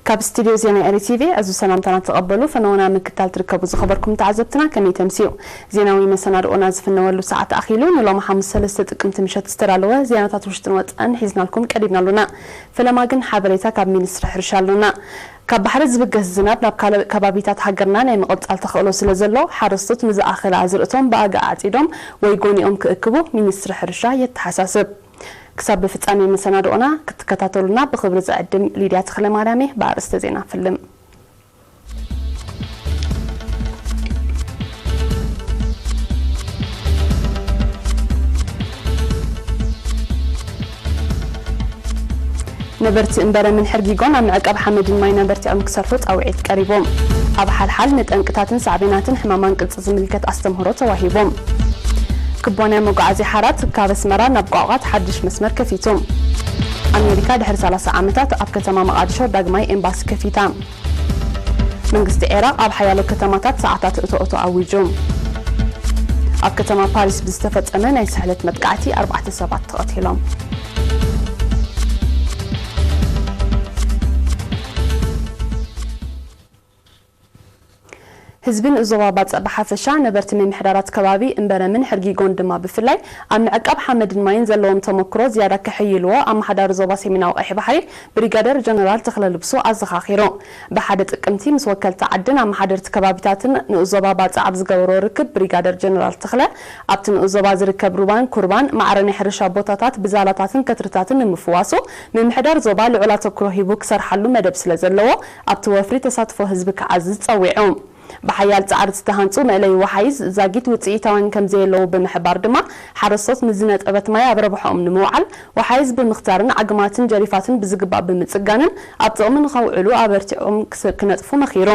ካብ ስቱድዮ ዜና ኤሪ ቲቪ ዕዙዝ ሰላምታና ተቐበሉ። ፈነወና ምክታል ትርከቡ ዝኸበርኩም ተዓዘብትና ከመይ ተምስዩ? ዜናዊ መሰናድኦና ዝፍነወሉ ሰዓት ኣኺሉ። ንሎሚ ሓሙስ ሰለስተ ጥቅምቲ ምሸት ዝተዳለወ ዜናታት ውሽጥን ወጻእን ሒዝናልኩም ቀሪብና ኣሎና። ፈለማ ግን ሓበሬታ ካብ ሚኒስትሪ ሕርሻ ኣሎና። ካብ ባሕሪ ዝብገስ ዝናብ ናብ ካልእ ከባቢታት ሃገርና ናይ ምቕጻል ተኽእሎ ስለ ዘሎ፣ ሓረስቶት ንዝኣኸለ ኣዝርእቶም ብኣጋ ኣዕጺዶም ወይ ጎኒኦም ክእክቡ ሚኒስትሪ ሕርሻ የተሓሳስብ። ክሳብ ብፍጻሜ መሰናድኦና ክትከታተሉና ብኽብሪ ዝዕድም ሊድያ ተኽለማርያም እየ። ብኣርእስተ ዜና ፍልም። ነበርቲ እምበረምን ሕርጊጎን ኣብ ምዕቃብ ሓመድን ማይን ኣበርቲዖም ክሰርሑ ጻውዒት ቀሪቦም። ኣብ ሓልሓል ንጠንቅታትን ሳዕቤናትን ሕማም ኣንቅጺ ዝምልከት ኣስተምህሮ ተዋሂቦም። ኩባንያ መጓዓዝያ ሓራት ካብ ኣስመራ ናብ ቋቋት ሓድሽ መስመር ከፊቱ። ኣሜሪካ ድሕሪ ሰላሳ ዓመታት ኣብ ከተማ መቓድሾ ዳግማይ ኤምባሲ ከፊታ። መንግስቲ ዒራቕ ኣብ ሓያሎ ከተማታት ሰዓታት እቶ እቶ ኣዊጁ። ኣብ ከተማ ፓሪስ ብዝተፈጸመ ናይ ስሕለት መጥቃዕቲ ኣርባዕተ ሰባት ተቐቲሎም። ህዝቢ ንኡዞባ ባጽዕ ብሓፈሻ፣ ነበርቲ ምምሕዳራት ከባቢ እምበረምን ሕርጊጎን ድማ ብፍላይ፣ ኣብ ምዕቃብ ሓመድን ማይን ዘለዎም ተመክሮ ዝያዳ ከሐይልዎ ኣመሓዳሪ ዞባ ሰሜናዊ ቀይሕ ባሕሪ ብሪጋደር ጀነራል ተኽለ ልብሱ ኣዘኻኺሩ። ብሓደ ጥቅምቲ ምስ ወከልቲ ዓድን ኣመሓደርቲ ከባቢታትን ንኡዞባ ባጽዕ ኣብ ዝገበሮ ርክብ ብሪጋደር ጀነራል ተኽለ፣ ኣብቲ ንኡዞባ ዝርከብ ሩባን ኩርባን ማዕረ ናይ ሕርሻ ቦታታት ብዛላታትን ከትርታትን ንምፍዋሱ ምምሕዳር ዞባ ልዑል ኣተኩሮ ሂቡ ክሰርሓሉ መደብ ስለ ዘለዎ፣ ኣብቲ ወፍሪ ተሳትፎ ህዝቢ ክዓዝዝ ጸዊዑ። ብሓያል ጻዕሪ ዝተሃንጹ መእለዪ ወሓይዝ ዛጊት ውጽኢታውያን ከም ዘየለዉ ብምሕባር ድማ፣ ሓረስቶት ንዝነጠበት ማይ ኣብ ረብሓኦም ንምውዓል፣ ወሓይዝ ብምኽታርን ዓግማትን ጀሪፋትን ብዝግባእ ብምጽጋንን ኣብ ጥቕሚ ንኸውዕሉ ኣበርቲዖም ክስ-፣ ክነጥፉ መኺሩ።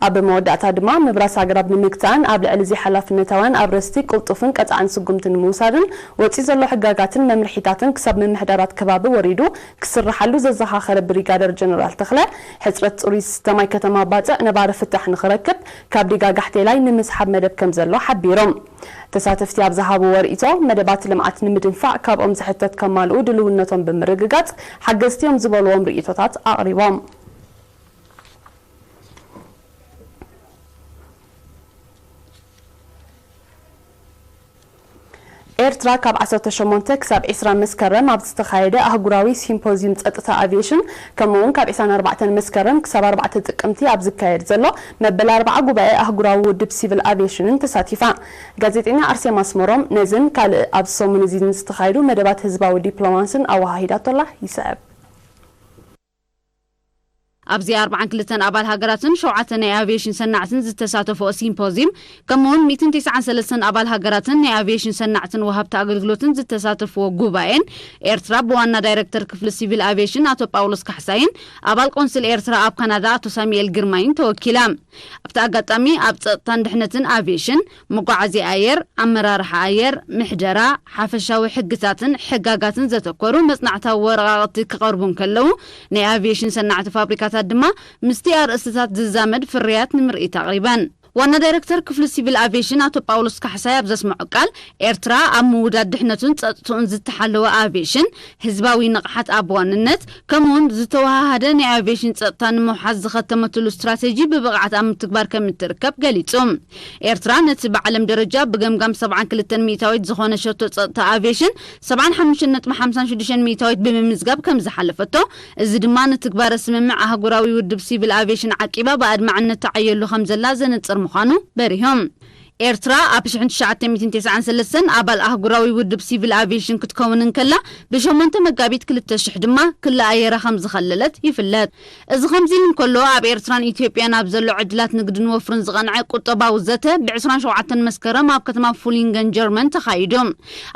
ኣብ መወዳእታ ድማ፣ ምብራስ ኣግራብ ንምግታእን ኣብ ልዕሊ ዘይሓላፍነታውያን ኣብረስቲ ቅልጡፍን ቀጻዕን ስጉምቲ ንምውሳድን፣ ወጺኡ ዘሎ ሕጋጋትን መምርሒታትን ክሳብ ምምሕዳራት ከባቢ ወሪዱ ክስርሓሉ ዘዘኻኸረ ብሪጋደር ጀነራል ተኽለ፣ ሕጽረት ጽሩይ ዝስተ ማይ ከተማ ባጽዕ ነባሪ ፍታሕ ንኽረክብ ካብ ዲጋ ጋሕቴላይ ንምስሓብ መደብ ከም ዘሎ ሓቢሮም። ተሳተፍቲ ኣብ ዝሃብዎ ርእይቶ፣ መደባት ልምዓት ንምድንፋዕ ካብኦም ዝሕተት ከማልኡ ድልውነቶም ብምርግጋጽ፣ ሓገዝቲ እዮም ዝበልዎም ርእይቶታት ኣቕሪቦም። ኤርትራ ካብ ዓሰርተ ሸሞንተ ክሳብ ዒስራ መስከረም ኣብ ዝተኻየደ ኣህጉራዊ ሲምፖዝዩም ጸጥታ ኣቪየሽን፣ ከምኡ'ውን ካብ ዒስራን ኣርባዕተን መስከረም ክሳብ ኣርባዕተ ጥቅምቲ ኣብ ዝካየድ ዘሎ መበል ኣርብዓ ጉባኤ ኣህጉራዊ ውድብ ሲቪል ኣቪየሽንን ተሳቲፋ። ጋዜጠኛ ኣርሴማ ኣስመሮም ነዝን ካልእ ኣብዚ ሰሙን እዚ ንዝተኻየዱ መደባት ህዝባዊ ዲፕሎማስን ኣወሃሂዳቶላ። ይስዕብ። ኣብዚ ኣርብዓን ክልተን ኣባል ሃገራትን ሸውዓተ ናይ ኣቪየሽን ሰናዕትን ዝተሳተፍኦ ሲምፖዝዩም፣ ከምኡ'ውን ሚእትን ተስዓን ሰለስተን ኣባል ሃገራትን ናይ ኣቪየሽን ሰናዕትን ወሃብቲ ኣገልግሎትን ዝተሳተፍዎ ጉባኤን፣ ኤርትራ ብዋና ዳይረክተር ክፍሊ ሲቪል ኣቪየሽን ኣቶ ጳውሎስ ካሕሳይን ኣባል ቆንስል ኤርትራ ኣብ ካናዳ ኣቶ ሳሙኤል ግርማይን ተወኪላ። ኣብቲ ኣጋጣሚ፣ ኣብ ጸጥታን ድሕነትን ኣቪየሽን፣ መጓዓዝያ ኣየር፣ ኣመራርሓ ኣየር፣ ምሕደራ፣ ሓፈሻዊ ሕግታትን ሕጋጋትን ዘተኮሩ መጽናዕታዊ ወረቓቕቲ ክቐርቡ እንከለዉ፣ ናይ ኣቪየሽን ሰናዕቲ ፋብሪካታት ድማ ምስቲ ኣርእስትታት ዝዛመድ ፍርያት ንምርኢት ኣቕሪበን። ዋና ዳይረክተር ክፍሊ ሲቪል ኣቪየሽን ኣቶ ጳውሎስ ካሕሳይ ኣብ ዘስምዖ ቃል፣ ኤርትራ ኣብ ምውዳድ ድሕነቱን ጸጥትኡን ዝተሓለወ ኣቪየሽን፣ ህዝባዊ ንቕሓት ኣብ ዋንነት፣ ከምኡ'ውን ዝተወሃሃደ ናይ ኣቪየሽን ጸጥታ ንምውሓስ ዝኸተመትሉ ስትራቴጂ ብብቕዓት ኣብ ምትግባር ከም እትርከብ ገሊጹ። ኤርትራ ነቲ ብዓለም ደረጃ ብገምጋም ሰብዓን ክልተን ሚእታዊት ዝኾነ ሸቶ ጸጥታ ኣቪየሽን ሰብዓን ሓሙሽተን ነጥቢ ሓምሳን ሽዱሽተን ሚእታዊት ብምምዝጋብ ከም ዝሓለፈቶ፣ እዚ ድማ ንትግባረ ስምምዕ ኣህጉራዊ ውድብ ሲቪል ኣቪየሽን ዓቂባ ብኣድማዕነት ትዓየሉ ከም ዘላ ዘነጽር ምዃኑ በሪሆም። ኤርትራ ኣብ ሽሕን ትሽዓተ ሚእትን ተስዓን ሰለስተን ኣባል ኣህጉራዊ ውድብ ሲቪል ኣቪየሽን ክትከውን እንከላ፣ ብሸሞንተ መጋቢት ክልተ ሽሕ ድማ ክሊ ኣየራ ከም ዝኸለለት ይፍለጥ። እዚ ከምዚ ኢሉ እንከሎ፣ ኣብ ኤርትራን ኢትዮጵያን ኣብ ዘሎ ዕድላት ንግድን ወፍርን ዝቐንዐ ቁጠባዊ ዘተ ብዕስራን ሸውዓተን መስከረም ኣብ ከተማ ፉሊንገን ጀርመን ተኻይዱ።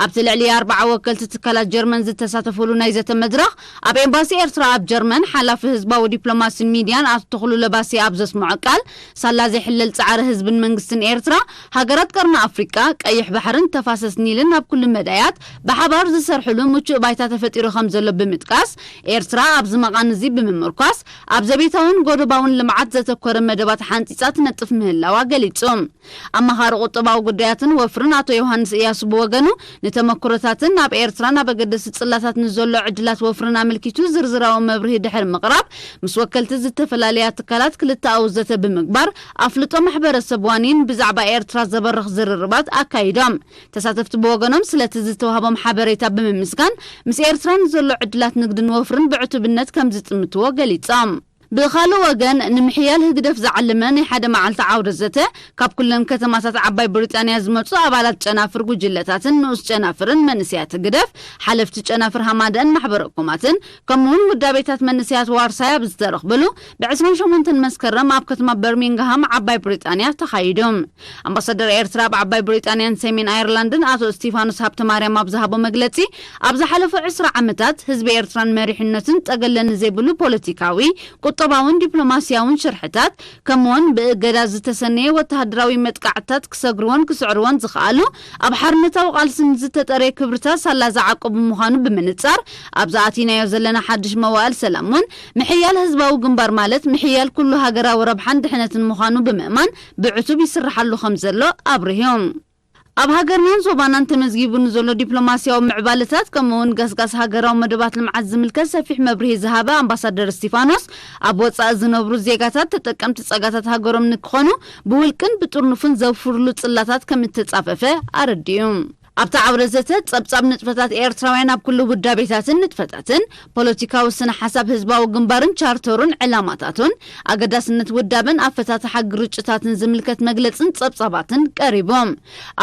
ኣብቲ ልዕሊ ኣርብዓ ወከልቲ ትካላት ጀርመን ዝተሳተፉሉ ናይ ዘተ መድረኽ፣ ኣብ ኤምባሲ ኤርትራ ኣብ ጀርመን ሓላፊ ህዝባዊ ዲፕሎማስን ሚድያን ኣቶ ተኽሉ ለባሲ ኣብ ዘስምዖ ቃል፣ ሳላ ዘይሕለል ጻዕሪ ህዝብን መንግስትን ኤርትራ፣ ሃገራት ቀርኒ ኣፍሪቃ ቀይሕ ባሕርን ተፋሰስ ኒልን ኣብ ኩሉ መዳያት ብሓባር ዝሰርሕሉ ምቹእ ባይታ ተፈጢሩ ከም ዘሎ ብምጥቃስ፣ ኤርትራ ኣብዚ መቓን እዚ ብምምርኳስ ኣብ ዘቤታውን ጎደባውን ልምዓት ዘተኮረ መደባት ሓንጺጻ ትነጥፍ ምህላዋ ገሊጹ። ኣማኻሪ ቁጠባዊ ጉዳያትን ወፍርን ኣቶ ዮሃንስ እያሱ ብወገኑ፣ ንተመክሮታትን ኣብ ኤርትራን ኣብ ኣገደስቲ ጽላታት ንዘሎ ዕድላት ወፍርን ኣመልኪቱ ዝርዝራዊ መብርሂ ድሕሪ ምቕራብ፣ ምስ ወከልቲ ዝተፈላለያ ትካላት ክልተኣዊ ዘተ ብምግባር፣ ኣፍልጦ ማሕበረሰብ ዋኒን ብዛዕባ ኤርትራ ዘበርኽ ዝርርባት ኣካይዶም። ተሳተፍቲ ብወገኖም ስለቲ ዝተዋህቦም ሓበሬታ ብምምስጋን፣ ምስ ኤርትራ ንዘሎ ዕድላት ንግድን ወፍርን ብዕቱብነት ከም ዝጥምትዎ ገሊጾም። ብኻልእ ወገን፣ ንምሕያል ህግደፍ ዝዓለመ ናይ ሓደ መዓልቲ ዓውደ ዘተ፣ ካብ ኩለን ከተማታት ዓባይ ብሪጣንያ ዝመጹ ኣባላት ጨናፍር ጉጅለታትን ንኡስ ጨናፍርን መንእሰያት ህግደፍ፣ ሓለፍቲ ጨናፍር ሃማደን ማሕበረ ኮማትን፣ ከምኡውን ውዳቤታት መንእሰያት ዋርሳይ ኣብ ዝተረኽብሉ፣ ብ28 መስከረም ኣብ ከተማ በርሚንግሃም ዓባይ ብሪጣንያ ተኻይዱ። ኣምባሳደር ኤርትራ ኣብ ዓባይ ብሪጣንያን ሰሜን ኣየርላንድን ኣቶ እስቲፋኖስ ሃብተማርያም ኣብ ዝሃቦ መግለጺ፣ ኣብ ዝሓለፉ ዕስራ ዓመታት ህዝቢ ኤርትራን መሪሕነቱን ጠገለ ንዘይብሉ ፖለቲካዊ፣ ቁጠባውን ዲፕሎማስያውን ሽርሕታት፣ ከምኡውን ብእገዳ ዝተሰነየ ወተሃደራዊ መጥቃዕትታት ክሰግርዎን ክስዕርዎን ዝኸኣሉ፣ ኣብ ሓርነታዊ ቃልሲ ንዝተጠርየ ክብርታት ሳላ ዝዓቀቡ ምዃኑ ብምንጻር፣ ኣብዚ ኣቲናዮ ዘለና ሓድሽ መዋእል ሰላም እውን ምሕያል ህዝባዊ ግንባር ማለት ምሕያል ኩሉ ሃገራዊ ረብሓን ድሕነትን ምዃኑ ብምእማን ብዕቱብ ይስርሓሉ ከም ዘሎ ኣብሪሁ። ኣብ ሃገርናን ዞባናን ተመዝጊቡ ንዘሎ ዲፕሎማስያዊ ምዕባለታት ከምኡውን ገስጋስ ሃገራዊ መደባት ልምዓት ዝምልከት ሰፊሕ መብርሂ ዝሃበ ኣምባሳደር እስቲፋኖስ፣ ኣብ ወጻኢ ዝነብሩ ዜጋታት ተጠቀምቲ ጸጋታት ሃገሮም ንክኾኑ ብውልቅን ብጥርኑፍን ዘውፍርሉ ጽላታት ከም እተጻፈፈ ኣረዲኡ። ኣብቲ ዓውደ ዘተ ጸብጻብ ንጥፈታት ኤርትራውያን ኣብ ኩሉ ውዳቤታትን ንጥፈታትን፣ ፖለቲካዊ ስነ ሓሳብ ህዝባዊ ግንባርን ቻርተሩን ዕላማታቱን፣ ኣገዳስነት ውዳበን ኣፈታትሓ ግርጭታትን ዝምልከት መግለጽን ጸብጻባትን ቀሪቡ።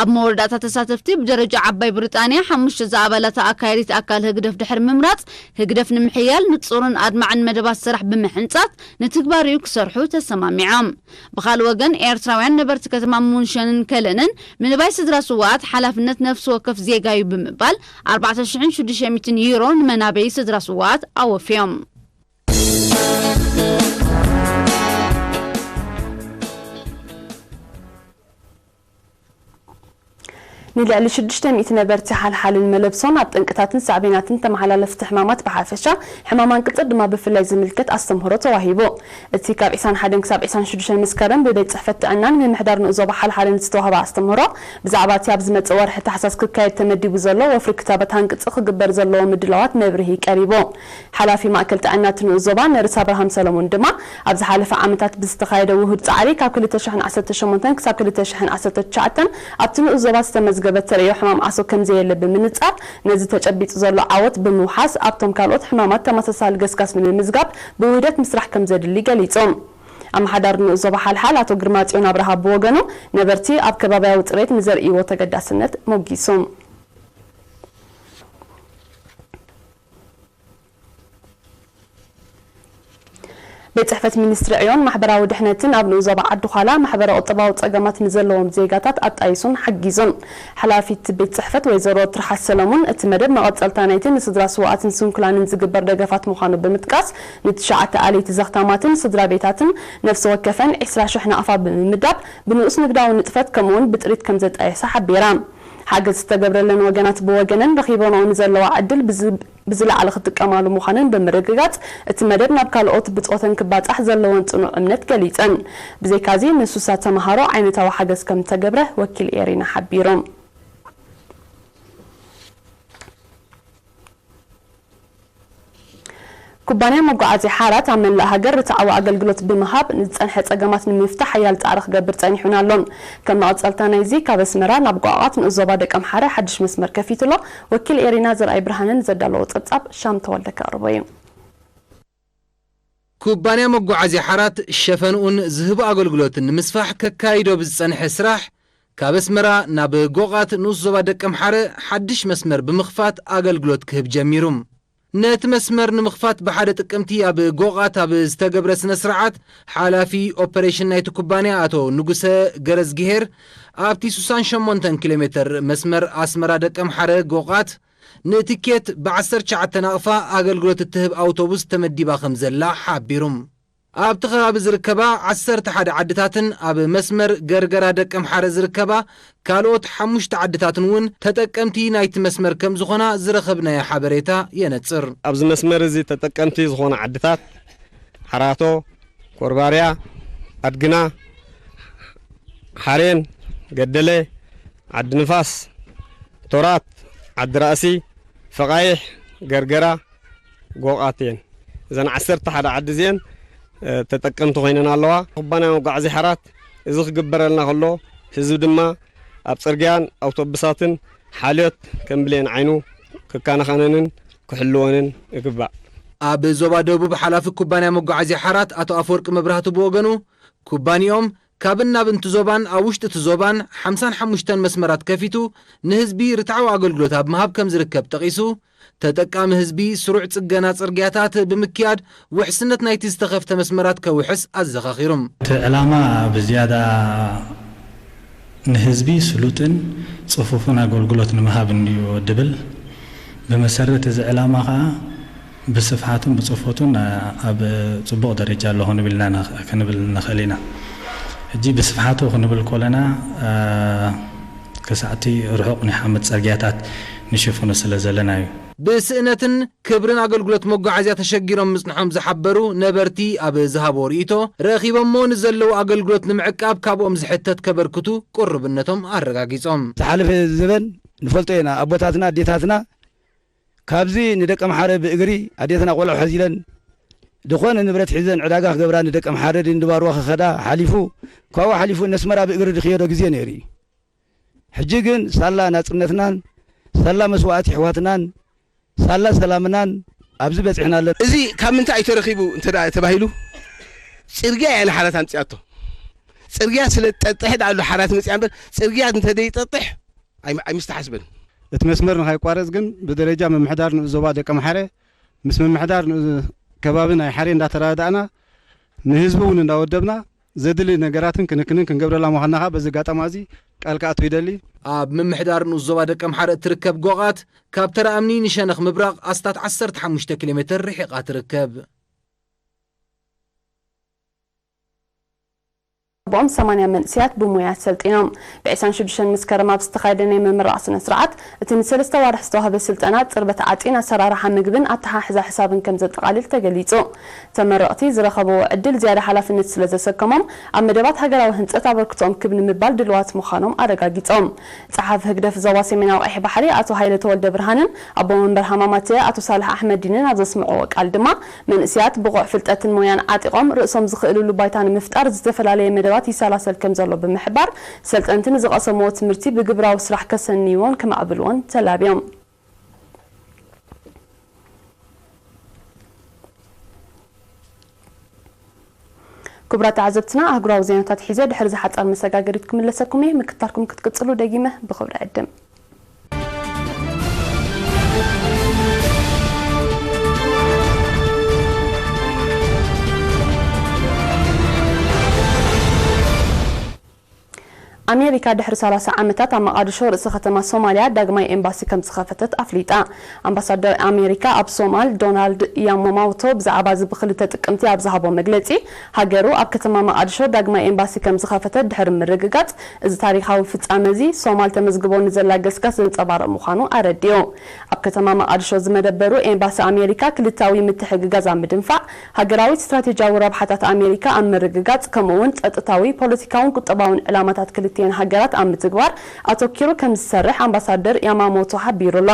ኣብ መወዳእታ ተሳተፍቲ ብደረጃ ዓባይ ብሪጣንያ ሓሙሽተ ዝኣባላታ ኣካያዲት ኣካል ህግደፍ ድሕሪ ምምራጽ፣ ህግደፍ ንምሕያል ንጹርን ኣድማዕን መደባት ስራሕ ብምሕንጻት ንትግባሪኡ ክሰርሑ ተሰማሚዖም። ብኻልእ ወገን፣ ኤርትራውያን ነበርቲ ከተማ ሙንሸንን ከለንን ምንባይ ስድራ ስውኣት ሓላፍነት ነፍሲ ወከፍ ዜጋ እዩ ብምባል፣ ኣርባዕተ ሽሕን ሽዱሽተ ሚእትን ዩሮ ንመናበዪ ስድራ ስውኣት ኣወፍዮም። ንልዕሊ ሽዱሽተ ሚእቲ ነበርቲ ሓልሓልን መለብሶን ኣብ ጠንቅታትን ሳዕቤናትን ተመሓላለፍቲ ሕማማት ብሓፈሻ፣ ሕማም ኣንቅጽር ድማ ብፍላይ ዝምልከት ኣስተምህሮ ተዋሂቡ። እቲ ካብ ዕስራን ሓደን ክሳብ ዕስራን ሽዱሽተን መስከረም ብቤት ጽሕፈት ጥዕናን ምምሕዳር ንኡስ ዞባ ሓልሓልን ዝተዋህበ ኣስተምህሮ፣ ብዛዕባ እቲ ኣብ ዝመጽእ ወርሒ ታሕሳስ ክካየድ ተመዲቡ ዘሎ ወፍሪ ክታበት ሃንቅጺ ክግበር ዘለዎ ምድላዋት መብርሂ ቀሪቡ። ሓላፊ ማእከል ጥዕና እቲ ንኡስ ዞባ ነርስ ኣብርሃም ሰለሙን ድማ፣ ኣብ ዝሓለፈ ዓመታት ብዝተኻየደ ውሁድ ጻዕሪ ካብ ክልተ ሽሕን ዓሰርተ ሸሞንተን ክሳብ ክልተ ሽሕን ዓሰርተ ትሽዓተን ኣብቲ ንኡስ ዞባ ዝተመዝገበ ተርእዮ ሕማም ዓሶ ከም ዘየለ ብምንጻር፣ ነዚ ተጨቢጡ ዘሎ ዓወት ብምውሓስ ኣብቶም ካልኦት ሕማማት ተመሳሳሊ ገስጋስ ንምምዝጋብ ብውህደት ምስራሕ ከም ዘድሊ ገሊጹ። ኣመሓዳሪ ንኡስ ዞባ ሓልሓል ኣቶ ግርማጽዮን ኣብርሃ ብወገኑ፣ ነበርቲ ኣብ ከባብያዊ ጽሬት ንዘርእይዎ ተገዳስነት ሞጊሱ። ቤት ጽሕፈት ሚኒስትሪ ዕዮን ማሕበራዊ ድሕነትን ኣብ ንኡስ ዞባ ዓዲ ዃላ ማሕበረ ቁጠባዊ ጸገማት ንዘለዎም ዜጋታት ኣጣይሱን ሓጊዙን። ሓላፊት ቤት ጽሕፈት ወይዘሮ ትርሓስ ሰለሙን፣ እቲ መደብ መቐጸልታ ናይቲ ንስድራ ስውኣትን ስንኩላንን ዝግበር ደገፋት ምዃኑ ብምጥቃስ፣ ንትሽዓተ ኣለይቲ ዘኽታማትን ስድራ ቤታትን ነፍሲ ወከፈን ዕስራ ሽሕ ናቕፋ ብምምዳብ፣ ብንኡስ ንግዳዊ ንጥፈት ከምኡውን ብጥሪት ከም ዘጣየሳ ሓቢራ። ሓገዝ ዝተገብረለን ወገናት ብወገነን ረኺበንኦ ንዘለዋ ዕድል ብዝ-፣ ብዝለዓለ ክጥቀማሉ ምዃነን ብምርግጋጽ፣ እቲ መደብ ናብ ካልኦት ብጾተን ክባጻሕ ዘለወን ጽኑዕ እምነት ገሊጸን። ብዘይካዚ፣ ንሱሳት ተመሃሮ ዓይነታዊ ሓገዝ ከም እተገብረ ወኪል ኤሪና ሓቢሩ። ኩባንያ መጓዓዝያ ሓራት ኣብ መላእ ሃገር ርትዓዊ ኣገልግሎት ብምሃብ ንዝጸንሐ ጸገማት ንምፍታሕ ሓያል ጻዕሪ ክገብር ጸኒሑን ኣሎን። ከም መቐጸልታ ናይዚ፣ ካብ ኣስመራ ናብ ጓቋት ንኡስ ዞባ ደቀምሓረ ሓድሽ መስመር ከፊቱ ኣሎ። ወኪል ኤሪና ዘርኣይ ብርሃነ ንዘዳለዎ ጸብጻብ ሻም ተወልደ ከቕርቦ እዩ። ኩባንያ መጓዓዝያ ሓራት ሸፈንኡን ዝህቦ ኣገልግሎትን ንምስፋሕ ከካይዶ ብዝጸንሐ ስራሕ፣ ካብ ኣስመራ ናብ ጎቓት ንኡስ ዞባ ደቀምሓረ ሓድሽ መስመር ብምኽፋት ኣገልግሎት ክህብ ጀሚሩ። ነቲ መስመር ንምኽፋት ብሓደ ጥቅምቲ ኣብ ጎቓት ኣብ ዝተገብረ ስነ ስርዓት፣ ሓላፊ ኦፐሬሽን ናይቲ ኩባንያ ኣቶ ንጉሰ ገረዝግሄር፣ ኣብቲ ሱሳን ሸሞንተን ኪሎ ሜትር መስመር ኣስመራ ደቀምሓረ ጎቓት ንቲኬት ብዓሰርተ ትሽዓተ ናቕፋ ኣገልግሎት እትህብ ኣውቶቡስ ተመዲባ ከም ዘላ ሓቢሩ። ኣብቲ ከባቢ ዝርከባ ዓሰርተ ሓደ ዓድታትን ኣብ መስመር ገርገራ ደቀምሓረ ዝርከባ ካልኦት ሓሙሽተ ዓድታትን እውን ተጠቀምቲ ናይቲ መስመር ከም ዝኾና ዝረኸብናዮ ሓበሬታ የነጽር። ኣብዚ መስመር እዚ ተጠቀምቲ ዝኾና ዓድታት ሓራቶ፣ ኮርባርያ፣ ኣድግና፣ ሓሬን፣ ገደለ፣ ዓዲ ንፋስ፣ ቶራት፣ ዓዲ ራእሲ፣ ፈቓይሕ፣ ገርገራ፣ ጎቓት እየን። እዘን ዓሰርተ ሓደ ዓዲ እዚአን፣ እ፣ ተጠቀምቲ ኮይነን ኣለዋ። ኩባንያ መጓዓዝያ ሓራት እዚ ክግበረልና ከሎ፣ ህዝቢ ድማ ኣብ ጽርግያን ኣውቶቡሳትን ሓልዮት ከም ብሌን ዓይኑ ክከናኸነንን ክሕልወንን ይግባእ። ኣብ ዞባ ደቡብ ሓላፊ ኩባንያ መጓዓዝያ ሓራት ኣቶ ኣፈወርቂ መብራህቱ ብወገኑ፣ ኩባንያኦም ካብን ናብን እቲ ዞባን ኣብ ውሽጢ እቲ ዞባን ሓምሳን ሓሙሽተን መስመራት ከፊቱ ንህዝቢ ርትዓዊ ኣገልግሎት ኣብ ምሃብ ከም ዝርከብ ጠቒሱ፣ ተጠቃሚ ህዝቢ ስሩዕ ጽገና ጽርግያታት ብምክያድ ውሕስነት ናይቲ ዝተኸፍተ መስመራት ከውሕስ ኣዘኻኺሩ። እቲ ዕላማ ብዝያዳ ንህዝቢ ስሉጥን ጽፉፍን ኣገልግሎት ንምሃብ እንድዩ ድብል፣ ብመሰረት እዚ ዕላማ ኸኣ ብስፍሓቱን ብጽፈቱን ኣብ ጽቡቕ ደረጃ ኣሎ ክንብል ኢና ንኽ-፣ ክንብል ንኽእል ኢና። ሕጂ ብስፍሓቱ ክንብል ከለና፣ እ፣ ክሳዕቲ ርሑቕ ናይ ሓመድ ጽርግያታት ንሽፍኖ ስለ ዘለና እዩ። ብስእነትን ክብርን ኣገልግሎት መጓዓዝያ ተሸጊሮም ምጽንሖም ዝሓበሩ ነበርቲ ኣብ ዝሃብዎ ርእይቶ፣ ረኺቦሞ ንዘለዉ ኣገልግሎት ንምዕቃብ ካብኦም ዝሕተት ከበርክቱ ቅሩብነቶም ኣረጋጊጾም። ዝሓለፈ ዘበን ንፈልጦ ኢና። ኣቦታትና ኣዴታትና ካብዚ ንደቀምሓረ ብእግሪ ኣዴትና ቆልዑ ሐዚለን ዝኾነ ንብረት ሒዘን ዕዳጋ ክገብራ ንደቀምሓረ ድንድባርዋ ክኸዳ ሓሊፉ ካብኡ ሓሊፉ ነስመራ ብእግሪ ዝኽየዶ ግዜ ነይሩ እዩ። ሕጂ ግን ሳላ ናጽነትናን ሳላ መስዋእቲ ኣሕዋትናን ሳላ ሰላምናን ኣብዚ በጺሕና ኣለና። እዚ ካብ ምንታይ እዩ ተረኺቡ እንተ ደኣ ተባሂሉ፣ ጽርግያ እያ ንሓራት ኣምጺኣቶ። ጽርግያ ስለ ትጠጥሕ ደኣ ኣሎ ሓራት መጺኣ እምበር፣ ጽርግያ እንተ ደይጠጥሕ ኣይ-፣ ኣይምስተሓስበን። እቲ መስመር ንኸይቋረጽ ግን ብደረጃ ምምሕዳር ንኡስ ዞባ ደቀምሓረ ምስ ምምሕዳር ንኡስ ከባቢ ናይ ሓሬ እንዳተረዳዳእና ንህዝቢ እውን እንዳወደብና ዘድሊ ነገራትን ክንክንን ክንገብረላ ምዃንና ኸኣ በዚ ኣጋጣሚ እዚ ቃል ክኣቱ ይደሊ። ኣብ ምምሕዳር ንኡስ ዞባ ደቀምሓረ እትርከብ ጎቓት ካብ ተራ እምኒ ንሸነኽ ምብራቕ ኣስታት ዓሰርተ ሓሙሽተ ኪሎ ሜትር ርሒቓ ትርከብ። ኣቦኦም ሰማንያ መንእሰያት ብሞያ ሰልጢኖም። ብ ዕስራን ሽዱሽተን መስከረም ኣብ ዝተኻየደ ናይ ምምራቕ ስነ ስርዓት፣ እቲ ንሰለስተ ኣዋርሕ ዝተዋህበ ስልጠና ጽርበት ዓጺን ኣሰራርሓ ምግብን ኣተሓሕዛ ሕሳብን ከም ዘጠቓልል ተገሊጹ። ተመረቕቲ ዝረኸብዎ ዕድል ዝያዳ ሓላፍነት ስለ ዘሰከሞም፣ ኣብ መደባት ሃገራዊ ህንጸት ኣበርክቶኦም ክብ ንምባል ድልዋት ምዃኖም ኣረጋጊጾም። ጸሓፊ ህግደፍ ዞባ ሰሜናዊ ቀይሕ ባሕሪ ኣቶ ሃይለ ተወልደ ብርሃንን ኣቦ መንበር ሃማማተ ኣቶ ሳልሕ ኣሕመዲንን ኣብ ዘስምዕዎ ቃል ድማ፣ መንእሰያት ብቑዕ ፍልጠትን ሞያን ዓጢቖም ርእሶም ዝኽእልሉ ባይታ ንምፍጣር ዝተፈላለየ መደባት ይሰላሰል ከም ዘሎ ብምሕባር፣ ሰልጠንቲ ንዝቐሰምዎ ትምህርቲ ብግብራዊ ስራሕ ከሰንይዎን ከማዕብልዎን ተላብዮም። ክቡራት ተዓዘብትና፣ ኣህጉራዊ ዜናታት ሒዘ ድሕሪ እዚ ሓጻር መሰጋገሪት ክምለሰኩም እየ። ምክትታልኩም ክትቅጽሉ ደጊመ ብኽብሪ ዕድም። ኣሜሪካ ድሕሪ ሰላሳ ዓመታት ኣብ መቓድሾ ርእሰ ከተማ ሶማልያ ዳግማይ ኤምባሲ ከም ዝኸፈተት ኣፍሊጣ። ኣምባሳደር ኣሜሪካ ኣብ ሶማል ዶናልድ ያማሞቶ ብዛዕባ እዚ ብክልተ ጥቅምቲ ኣብ ዝሃቦ መግለጺ፣ ሃገሩ ኣብ ከተማ መቓድሾ ዳግማይ ኤምባሲ ከም ዝኸፈተት ድሕሪ ምርግጋጽ፣ እዚ ታሪኻዊ ፍጻመ እዚ ሶማል ተመዝግቦ ንዘላ ገስጋስ ዘንጸባርቕ ምዃኑ ኣረዲኡ። ኣብ ከተማ መቓድሾ ዝመደበሩ ኤምባሲ ኣሜሪካ ክልታዊ ምትሕግጋዝ ኣብ ምድንፋዕ፣ ሃገራዊ ስትራቴጂያዊ ረብሓታት ኣሜሪካ ኣብ ምርግጋጽ፣ ከምኡ እውን ጸጥታዊ፣ ፖለቲካውን ቁጠባውን ዕላማታት ክልቲኤን ሃገራት ኣብ ምትግባር ኣተኪሩ ከም ዝሰርሕ ኣምባሳደር ያማሞቶ ሓቢሩ ኣሎ።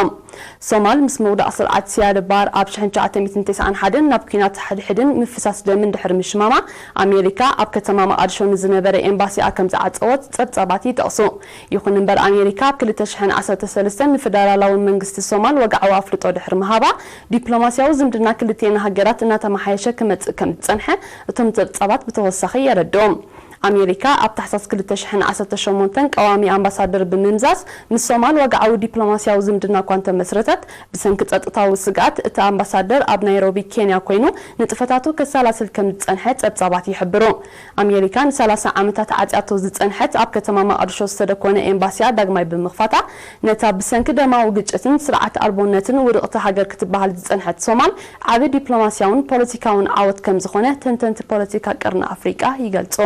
ሶማል ምስ ምውዳቕ ስርዓት ሲያድ ባር ኣብ ሽሕን ትሽዓተ ሚእትን ተስዓን ሓደን ናብ ኲናት ሓድሕድን ምፍሳስ ደምን ድሕሪ ምሽማማ፣ ኣሜሪካ ኣብ ከተማ መቓድሾ ንዝነበረ ኤምባሲኣ ከም ዝዓጸወት ጸብጻባት ይጠቕሱ። ይኹን እምበር፣ ኣሜሪካ ኣብ ክልተ ሽሕን ዓሰርተ ሰለስተን ንፈደራላዊ መንግስቲ ሶማል ወግዓዊ ኣፍልጦ ድሕሪ ምሃባ፣ ዲፕሎማስያዊ ዝምድና ክልቲኤን ሃገራት እናተመሓየሸ ክመጽእ ከም ዝጸንሐ እቶም ጸብጻባት ብተወሳኺ የረድኡ። ኣሜሪካ ኣብ ታሕሳስ ክልተ ሽሕን ዓሰርተ ሸሞንተን ቀዋሚ ኣምባሳደር ብምምዛዝ ምስ ሶማል ወግዓዊ ዲፕሎማስያዊ ዝምድና እኳ እንተመስረተት፣ ብሰንኪ ጸጥታዊ ስግኣት እቲ ኣምባሳደር ኣብ ናይሮቢ ኬንያ ኮይኑ ንጥፈታቱ ከሰላስል ከም ዝጸንሐ ጸብጻባት ይሕብሩ። ኣሜሪካ ንሰላሳ ዓመታት ዓጽያቶ ዝጸንሐት ኣብ ከተማ መቓድሾ ዝተደኮነ ኤምባሲያ ዳግማይ ብምኽፋታ፣ ነታ ብሰንኪ ደማዊ ግጭትን ስርዓት ኣልቦነትን ውድቕቲ ሃገር ክትበሃል ዝጸንሐት ሶማል ዓቢ ዲፕሎማስያውን ፖለቲካውን ዓወት ከም ዝኾነ ተንተንቲ ፖለቲካ ቀርኒ ኣፍሪቃ ይገልጹ።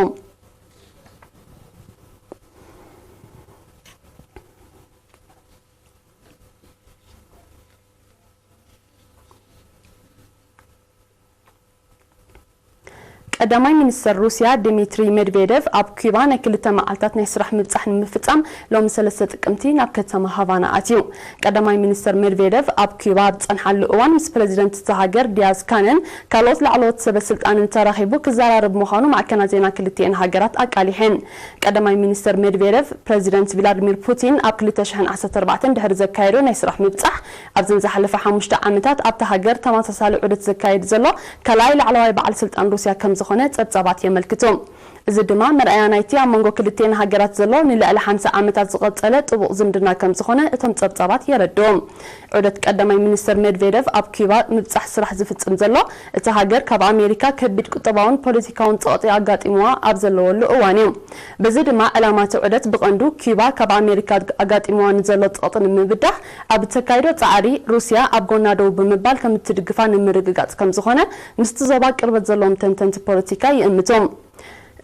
ቀዳማይ ሚኒስተር ሩስያ ዲሚትሪ ሜድቬደቭ ኣብ ኪዩባ ናይ ክልተ መዓልታት ናይ ስራሕ ምብጻሕ ንምፍጻም ሎሚ ሰለስተ ጥቅምቲ ናብ ከተማ ሃቫና ኣትዩ። ቀዳማይ ሚኒስተር ሜድቬደቭ ኣብ ኪዩባ ኣብ ዝጸንሓሉ እዋን ምስ ፕረዚደንት እታ ሃገር ዲያዝ ካነን ካልኦት ላዕለዎት ሰበ ስልጣንን ተራኺቡ ክዘራረብ ምዃኑ ማዕከናት ዜና ክልቲኤን ሃገራት ኣቃሊሐን። ቀዳማይ ሚኒስተር ሜድቬደቭ ፕረዚደንት ቪላድሚር ፑቲን ኣብ ክልተ ሽሕን ዓሰርተ ኣርባዕተን ድሕሪ ዘካየዶ ናይ ስራሕ ምብጻሕ ኣብዘን ዝሓለፈ ሓሙሽተ ዓመታት ኣብታ ሃገር ተመሳሳሊ ዑደት ዘካየድ ዘሎ ካልኣይ ላዕለዋይ በዓል ስልጣን ሩስያ ከም ዝኾነ ጸብጻባት የመልክቱ። እዚ ድማ መርኣያ ናይቲ ኣብ መንጎ ክልቲኤን ሃገራት ዘሎ ንልዕሊ ሓምሳ ዓመታት ዝቐጸለ ጥቡቕ ዝምድና ከም ዝኾነ እቶም ጸብጻባት የረድኡ። ዑደት ቀዳማይ ሚኒስተር ሜድቬደቭ ኣብ ኪዩባ ምብጻሕ ስራሕ ዝፍጽም ዘሎ፣ እታ ሃገር ካብ ኣሜሪካ ከቢድ ቁጠባውን ፖለቲካውን ጸቕጢ ኣጋጢምዋ ኣብ ዘለወሉ እዋን እዩ። በዚ ድማ ዕላማ እቲ ዑደት ብቐንዱ ኪዩባ ካብ ኣሜሪካ ኣጋጢምዋ ንዘሎ ጸቕጢ ንምብዳህ ኣብ እተካይዶ ጻዕሪ ሩስያ ኣብ ጎና ደው ብምባል ከም እትድግፋ ንምርግጋጽ ከም ዝኾነ ምስቲ ዞባ ቅርበት ዘለዎም ተንተንቲ ፖለቲካ ይእምቱ።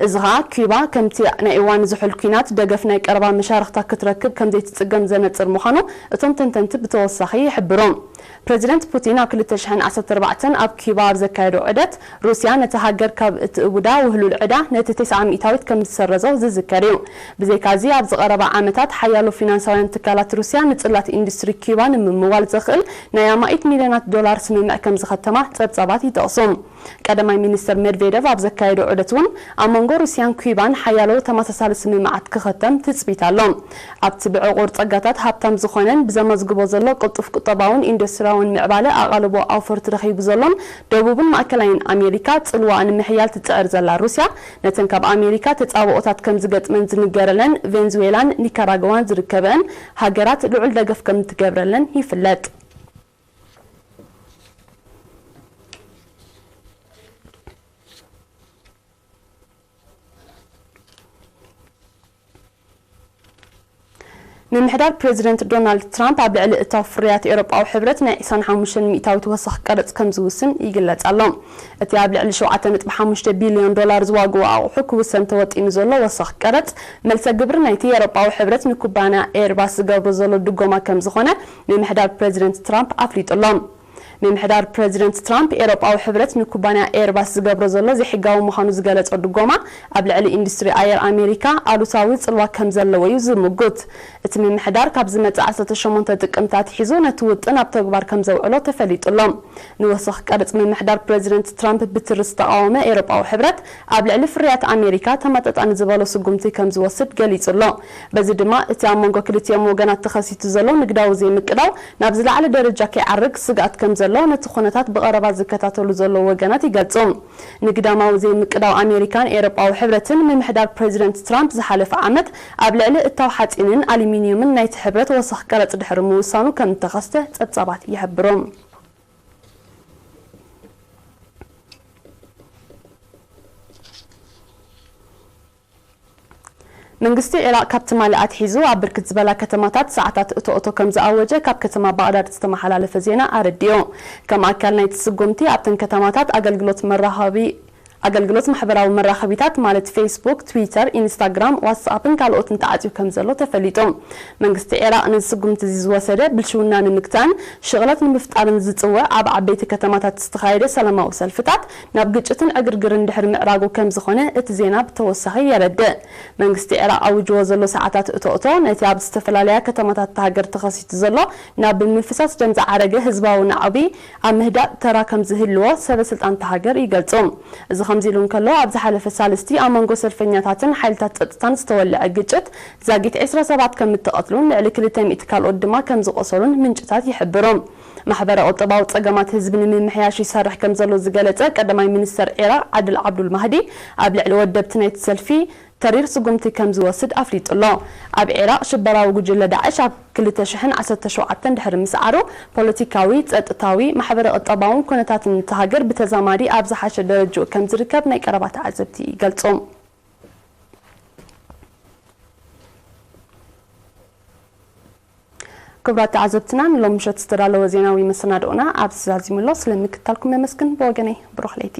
እዚ ኸኣ ኪዩባ ከምቲ ናይ እዋን ዝሑል ኲናት ደገፍ ናይ ቀረባ መሻርኽታ ክትረክብ ከም ዘይትጽገም ዘነጽር ምዃኑ እቶም ተንተንቲ ብተወሳኺ ይሕብሩ። ፕረዚደንት ፑቲን ኣብ ክልተ ሽሕን ዓሰርተ ኣርባዕተን ኣብ ኪዩባ ኣብ ዘካየዶ ዑደት፣ ሩስያ ነቲ ሃገር ካብ እትእውዳ ውህሉል ዕዳ ነቲ ተስዓ ሚእታዊት ከም ዝሰረዞ ዝዝከር እዩ። ብዘይካዚ ኣብዚ ቀረባ ዓመታት ሓያሎ ፊናንሳውያን ትካላት ሩስያ ንጽላት ኢንዱስትሪ ኪዩባ ንምምዋል ዘኽእል ናይ ኣማኢት ሚልዮናት ዶላር ስምምዕ ከም ዝኸተማ ጸብጻባት ይጠቕሱ። ቀዳማይ ሚኒስተር ሜድቬደቭ ኣብ ዘካየዶ ዑደት እውን ኣብ መንጎ ሩስያን ኪዩባን ሓያሎ ተመሳሳሊ ስምምዓት ክኸተም ትጽቢት ኣሎ። ኣብቲ ብዕቑር ጸጋታት ሃብታም ዝኾነን ብዘመዝግቦ ዘሎ ቅልጡፍ ቁጠባውን ኢንዱስትሪያውን ምዕባለ ኣቓልቦ ኣውፈርቲ ረኺቡ ዘሎን ደቡብን ማእከላይን ኣሜሪካ ጽልዋኣ ንምሕያል ትጽዕር ዘላ ሩስያ፣ ነተን ካብ ኣሜሪካ ተጻብኦታት ከም ዝገጥመን ዝንገረለን ቬንዙዌላን ኒካራግዋን ዝርከበአን ሃገራት ልዑል ደገፍ ከም ትገብረለን ይፍለጥ። ምምሕዳር ፕረዚደንት ዶናልድ ትራምፕ ኣብ ልዕሊ እታው ፍርያት ኤውሮጳዊ ሕብረት ናይ ዕስራን ሓሙሽተን ሚእታዊት ወሰኽ ቀረጽ ከም ዝውስን ይግለጽ ኣሎ። እቲ ኣብ ልዕሊ ሸውዓተ ነጥቢ ሓሙሽተ ቢልዮን ዶላር ዝዋግኡ ኣቑሑ ክውሰን ተወጢኑ ዘሎ ወሰኽ ቀረጽ፣ መልሰ ግብሪ ናይቲ ኤውሮጳዊ ሕብረት ንኩባንያ ኤርባስ ዝገብሮ ዘሎ ድጎማ ከም ዝኾነ ምምሕዳር ፕረዚደንት ትራምፕ ኣፍሊጡ ኣሎ። ምምሕዳር ፕረዚደንት ትራምፕ፣ ኤውሮጳዊ ሕብረት ንኩባንያ ኤርባስ ዝገብሮ ዘሎ ዘይሕጋዊ ምዃኑ ዝገለጾ ድጎማ፣ ኣብ ልዕሊ ኢንዱስትሪ ኣየር ኣሜሪካ ኣሉታዊ ጽልዋ ከም ዘለዎ እዩ ዝምጉት። እቲ ምምሕዳር ካብ ዝመጽእ ዓሰርተ ሸሞንተ ጥቅምቲ ኣትሒዙ ነቲ ውጥን ኣብ ተግባር ከም ዘውዕሎ ተፈሊጡ ኣሎ። ንወሰኽ ቀረጽ ምምሕዳር ፕረዚደንት ትራምፕ ብትሪ ዝተቓወመ ኤውሮጳዊ ሕብረት፣ ኣብ ልዕሊ ፍርያት ኣሜሪካ ተመጣጣኒ ዝበሎ ስጉምቲ ከም ዝወስድ ገሊጹ ኣሎ። በዚ ድማ እቲ ኣብ መንጎ ክልቲኦም ወገናት ተኸሲቱ ዘሎ ንግዳዊ ዘይምቅዳው ናብ ዝለዓለ ደረጃ ከይዓርግ ስግኣት ከም ዘሎ ነቲ ኩነታት ብቐረባ ዝከታተሉ ዘለዉ ወገናት ይገልጹ። ንግዳማዊ ዘይምቅዳው ኣሜሪካን ኤውሮጳዊ ሕብረትን ምምሕዳር ፕረዚደንት ትራምፕ ዝሓለፈ ዓመት ኣብ ልዕሊ እታው ሓጺንን ኣሉሚንዩምን ናይቲ ሕብረት ወሰኽ ቀረጽ ድሕሪ ምውሳኑ ከም እተኸስተ ጸብጻባት ይሕብሩ። መንግስቲ ዒራቕ ካብ ትማሊ ኣትሒዙ ኣብ ብርክት ዝበላ ከተማታት ሰዓታት እቶ እቶ ከም ዝኣወጀ ካብ ከተማ ባቕዳድ ዝተመሓላለፈ ዜና ኣረዲኡ። ከም ኣካል ናይቲ ስጉምቲ ኣብተን ከተማታት ኣገልግሎት መራኸቢ ኣገልግሎት ማሕበራዊ መራኸቢታት ማለት ፌስቡክ፣ ትዊተር፣ ኢንስታግራም፣ ዋትስኣፕን ካልኦትን ተዓጽዩ ከም ዘሎ ተፈሊጡ። መንግስቲ ዒራቕ ነዚ ስጉምቲ እዚ ዝወሰደ ብልሽውና ንምግታእን ሽቕለት ንምፍጣርን ዝጽውዕ ኣብ ዓበይቲ ከተማታት ዝተኻየደ ሰላማዊ ሰልፍታት ናብ ግጭትን ዕግርግርን ድሕሪ ምዕራጉ ከም ዝኾነ እቲ ዜና ብተወሳኺ የረድእ። መንግስቲ ዒራቕ ኣዊጅዎ ዘሎ ሰዓታት እቶ እቶ ነቲ ኣብ ዝተፈላለያ ከተማታት እታ ሃገር ተኸሲቱ ዘሎ ናብ ምፍሳስ ደም ዝዓረገ ህዝባዊ ናዕቢ ኣብ ምህዳእ ተራ ከም ዝህልዎ ሰበ ስልጣን እታ ሃገር ይገልጹ። እዚ ከምዚ ኢሉ እንከሎ፣ ኣብ ዝሓለፈ ሳልስቲ ኣብ መንጎ ሰልፈኛታትን ሓይልታት ጸጥታን ዝተወልዐ ግጭት ዛጊት ዕስራ ሰባት ከም እተቐትሉን ልዕሊ ክልተ ሚእቲ ካልኦት ድማ ከም ዝቖሰሉን ምንጭታት ይሕብሩ። ማሕበረ ቁጠባዊ ጸገማት ህዝቢ ንምምሕያሽ ይሰርሕ ከም ዘሎ ዝገለጸ ቀዳማይ ሚኒስተር ዒራቕ ዓድል ዓብዱል ማህዲ፣ ኣብ ልዕሊ ወደብቲ ናይቲ ሰልፊ ተሪር ስጉምቲ ከም ዝወስድ ኣፍሊጡ ኣሎ። ኣብ ዒራቕ ሽበራዊ ጉጅለ ዳዕሽ ኣብ ክልተ ሽሕን ዓሰርተ ሸውዓተን ድሕሪ ምስዓሩ፣ ፖለቲካዊ፣ ጸጥታዊ፣ ማሕበረ ቁጠባውን ኩነታትን እታ ሃገር ብተዛማዲ ኣብ ዝሓሸ ደረጃኡ ከም ዝርከብ ናይ ቀረባ ተዓዘብቲ ይገልጹ። ክቡራት ተዓዘብትና፣ ንሎም ምሸት ዝተዳለወ ዜናዊ መሰናድኦና ኣብዚ ዛዚሙ ኣሎ። ስለምክትታልኩም ነመስግን። ብወገነይ ብሩኽ ለይቲ።